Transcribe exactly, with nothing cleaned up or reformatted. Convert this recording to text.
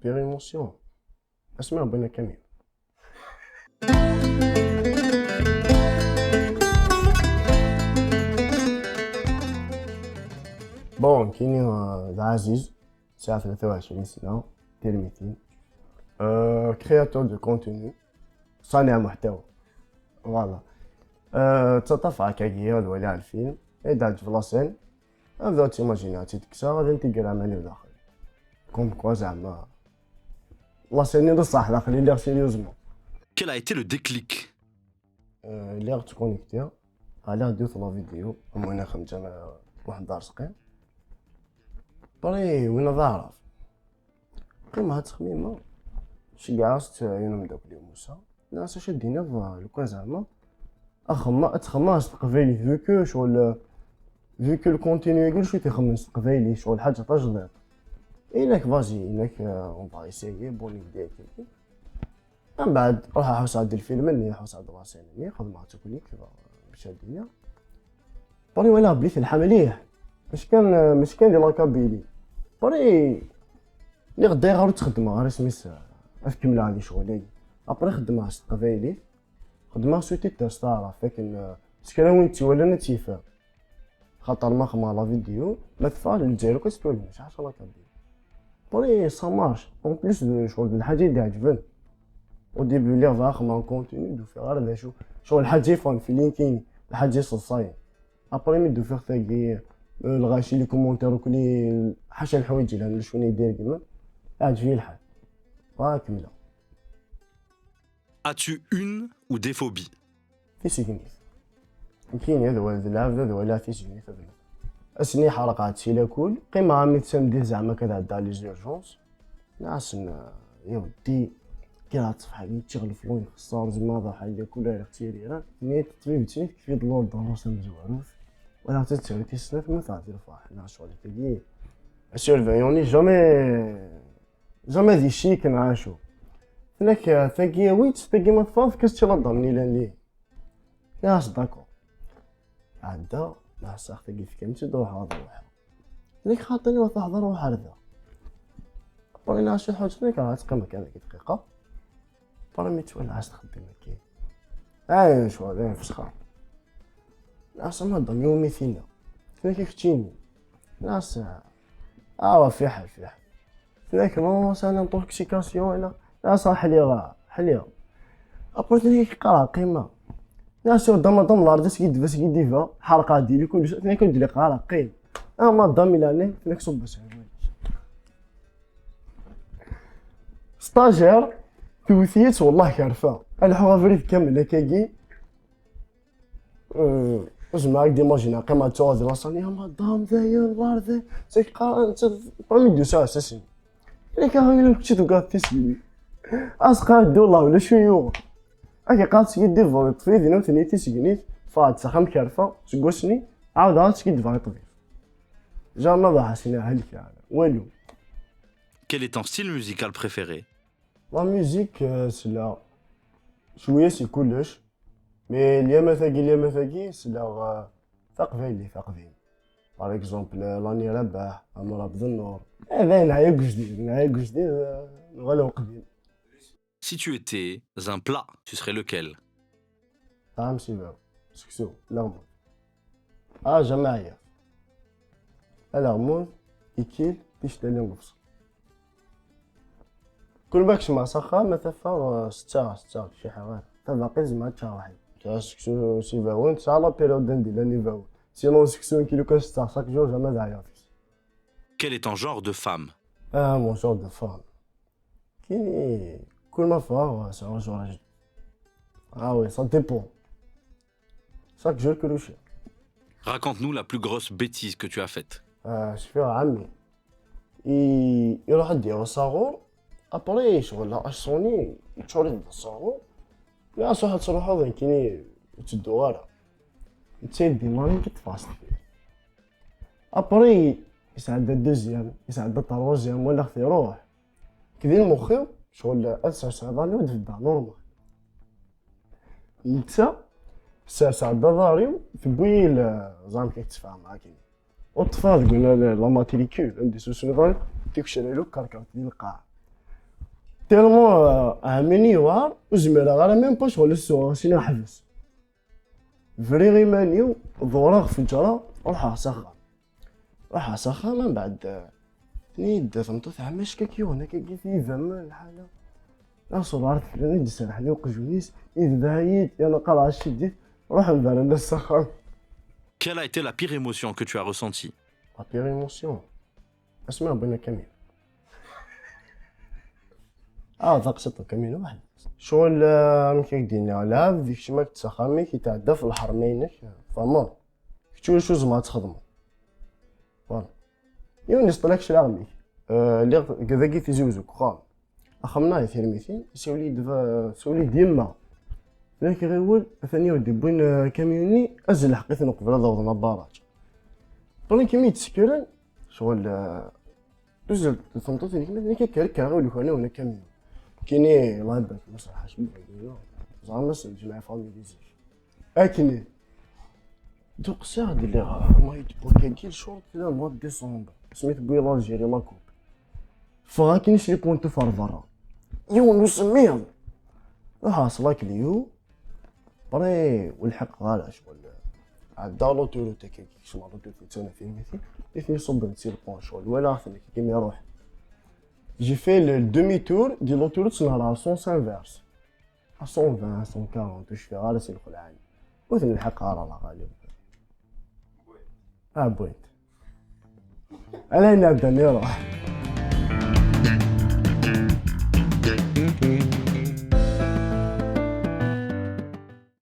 Pure émotion. Asmi ṛebban akamil. Bon, kini, euh, d Aziz, sɛiɣ tlata u ɛecrin sna, tirmitin. Euh, créateur de contenu, صانع محتوى. Voilà. Euh, ttaṭṭafeɣ akkagi ad waliɣ lfilm, ad d-teɛǧeb la scène, ad timajini ad tt-id-kkseɣ, ad n-tt-greɣ mani daxel. Comme quoi زعما la scène-nni d ṣṣeḥ daxel i lliɣ sérieusement. Quel a été le déclic ? Euh, lliɣ ttconnectiɣ, ɛliɣ-d yiwet la vidéo, am win axem ǧǧan waḥed d arezqi. Après, win ad aɛraf. Qqimeɣ ad ttxemmimeɣ. Ceggɛeɣ-as-tt i umeddakel-iw Musa. Nniɣ-as acu ad d-tiniḍ, lukan zeɛma axemma-, ad txemmeɣ s teqbaylit, vu que ccɣel, vu que le contenu-agi ur t-ixemmem s teqbaylit, ccɣel ḥaǧa tajdiṭ. Inak, vas-y, inak, euh, on va essayer, bonne idée, kiki. Mbeɛd, ruḥeɣ ḥusseɣ-d lfilm-nni, ḥusseɣ-d la scène-nni, xedmeɣ-tt akk nekk, bac ad d-iniɣ. Après walaɣ belli telḥa mliḥ. Mačči kan, mačči kan di la Kabylie. Après, lliɣ dayɣer ur tt-xeddmeɣ ara, isem-is, ad kemmleɣ di ccɣel-agi. Après xeddmeɣ s teqbaylit. Xedmeɣ sous-titres s taɛrabt, akken, euh, s kra win tt-iwalan ad tt-yefhem. Xaṭer ma xedmeɣ la vidéo, ma teffeɣ Lezzayer akk ad tt-twalim, mačči ḥaca la Kabylie. Après, ça marche. En plus de ccɣel d lḥaǧa i d-iɛeǧben. Au début, lliɣ bɣiɣ xedmeɣ contenu, d-ufiɣ ara d acu. Ccɣel lḥaǧa yeffɣen fi linkini, lḥaǧa iseḍsayen. Après, mi d-ufiɣ tagi, euh, lɣaci, les commentaires, akk li, ḥaca leḥwayeǧ yelhan, d acu i d-iregmen, iɛǧeb-iyi lḥal. Bɣiɣ ad kemmleɣ. As-tu une ou des phobies ? Tisegnit. Nekkini ad wal-, d lɛebd ad waliɣ tisegnit ad. Ass-nni ḥerqeɣ-tt si lakul, qqimeɣ armi d tameddit zeɛma akka ad ɛeddaɣ les urgences. Nniɣ-asen, ya weddi, kkreɣ ttefḥa-yi, ččiɣ leflun, xeṣṣar, zemreɣ ad ruḥeɣ i lakul, ar ɣ-tt-yerran. Nniɣ-d ṭṭbib-tt-nni tekfi-d l'ordonnance tamezwarut. Walaɣ-tt ad tawi tis snat, ma teɛdi lferḥ, neɣ ccɣel tagi. Surveillant-nni jamais jamais d icik neɣ acu. Tenna-k, tagi awi-tt, tagi ma teffeɣ, efk-as-tt i la dame-nni yellan dihin. Nniɣ-as d'accord. Ɛeddaɣ, neɛseɣ tagi, tefkam-tt-id, ruḥeɣ ad ruḥeɣ. Tenna-k xaṭi, ma teḥḍer, ruḥ ar da. Après nniɣ-as i ḥuǧ, tenna-k ad teqqim kan dagi dqiqa. Après mi ttwalaɣ-as txeddem akka. Ay, ccɣel, ay, fesxer. Nniɣ-as a madame, iwumi tinna? Tenna-k keččini. Nniɣ-as, ah, wa fiḥel, fiḥel. Tenna-k, non, c'est une intoxication, wala? Nniɣ-as, ah, ḥliɣ, ah, ḥliɣ. Après, tenna-k, qqareɣ, qqimeɣ. Nniɣ-as, a madame, madame, la rdi, skidiba, skidiba, ḥerqeɣ diri kullec. Tenna-k, ur d-liqeɣ ara, qqim. Ah, madame, il a né, tenna-k, ṣubb-as. Stagiaire, tewwet-iyi-tt, wallah, kerfeɣ. Ad lḥuɣ abrid kamel, akkagi. Euh, zemreɣ ad k-d-imajinaɣ, qqimeɣ ttuɣ di laṣal, ya madame, dayen, ɣer da, c'est que qqaren, netta, pas mi d-yusa asasin. Nekk, ah, yella kečči tugaḍ tisegni. Asqar ddu, Allah, ulac win yuɣen. Akka qqar tgidibeḍ, yeṭṭef-iyi dinna, tenni tisegnit, ffɣeɣ-d s axxam kerfeɣ, seg wass-nni, ɛawdeɣ ad skiddbeɣ i ṭṭbib. Jamais ḍaḥ asin, helkeɣ, walu. Quel est ton style musical préféré ? La musique, euh, c'est là. Cwiya si kullec. Mais lyamat-agi, lyamat-agi, sleɣ, euh, taqbaylit, taqbaylit. Par exemple, euh, Lani Rabaḥ, Ɛmer Abdennur. Eh, dayen, neɛya deg ujdid, neɛya deg ujdid, euh, nuɣal i uqdim. Si tu étais un plat, tu serais lequel ? Ṭɛam s ibaw, seksu, leɣmud. Ah, jamais ɛyiɣ. Alaɣmud, ikil, tictalin, lebṣel. Kul ma kecmeɣ s axxam, ad t-afeɣ, eh, setta, setta, ciḥeɣ ara. Tabaqit zemreɣ ad ččeɣ weḥd-i. Tesɛa seksu s ibawen, tesɛa la période anda llan ibawen. Sinon, seksu n kilo kan setta, chaque jour, jamais ad ɛyiɣ deg-s. Quel est ton genre de femme ? Ah, mon genre de femme. Kini, kul ma ffɣeɣ, sɛiɣ genre ajdid. Ah oui, ça dépend. Chaque jour, kuluci. Raconte-nous la plus grosse bêtise que tu as faite. Ah, cfiɣ ɛemmi. I-, iruḥ ad d-yaɣ asaɣur, après, ccɣel la aṣuni, yeččur-it d asaɣur. Nniɣ-as, ruḥ ad truḥeḍ, nekkini ur ttedduɣ ara. Netta yeddi mani, yeṭṭef-as deffir. Après, yesɛedda deuxième, yesɛedda troisième, walaɣ-t iruḥ. Nekk di lmux-iw, ccɣel ad serseɣ iḍarren-iw ad beddeɣ normal. Netta, serseɣ-d aḍar-iw, tewwi-yi l-, ẓer amek i k-ttfehmeɣ akken. Ur ṭṭfeɣ deg win la, la matricule, anda i susem iḍarren, tikcera-inu kerkert di lqaɛa. Tellement ɛmini yewɛer, ur zmireɣ ara même pas ɣer lesso, sini ḥbes. Briɣ iman-iw, ḍewreɣ ɣef lǧara, ruḥeɣ s axxam. Ruḥeɣ s axxam, mbeɛd, eh, tenna-yi-d tmeṭṭut, ɛemmi, acu akka k-yuɣen akka, git yidammen, lḥala. Aṣubar teflan i d-iserḥen i uqjun-is, yedbeha-yi-d, yerna qqareɣ acu-d-it, ruḥ mbeɛd s axxam. Quelle a été la pire émotion que tu as ressentie ? La pire émotion. Asmi rebban akamyun. Ah, taqsiṭ akamyun waḥd. Ccɣel, eh, amek ak-d-iniɣ, lɛebd ikcem-ak-d s axxam-ik, yetɛedda ɣef lḥerma-inek, tfehmeḍ? Kečč ulac ur tzemreḍ ad txedmeḍ. Voilà. Yiwen iseṭṭel-ak cclaɣem-ik. Eh, lliɣ deg dagi Tizi Wezzu deg uxxam. Axxam-nneɣ di Tirmitin, isawel-iyi-d ba-, tsawel-iyi-d yemma. Tenna-k ɣiwel, atan yiwen d-iwwin, eh, akamyun-nni, azzel lḥeq-iten uqbel ad awḍen abaraj. Pendant imi d-ssekren, ccɣel, eh, tuzzel tmeṭṭut-nnek, ma tenna-k kker, kker, ɣiwel, ukren-awen akamyun. Kini, Allah ibarek, ma serḥac, ẓer ma s lǧemɛa famille zik. Akken. Duqsiɣ-d lliɣ, ma yetwakagi le short kda le mois de décembre. Asmi tewwi l'Algérie la coupe. Ffeɣ akken isli point ɣer berra. Yiwen usemmiḍ. Ruḥeɣ s la Clio. Après, ur lḥiqeɣ ara ccɣel. Ɛeddaɣ l'autoroute akkagi, kecmeɣ l'autoroute yettun Tirmitin. Nitni ṣubben si le pont ccɣel. Walaɣ-ten akkagi mi ruḥen. J'ai fait le demi-tour di l'autoroute, nehreɣ sens inverse. À cent vingt, cent quarante, ur cfiɣ ara si lxelɛa-nni. Ur ten-lḥiqeɣ ara, la ɣalib. Ah, wwin-t. Ala yenna ɛeddan iruḥ.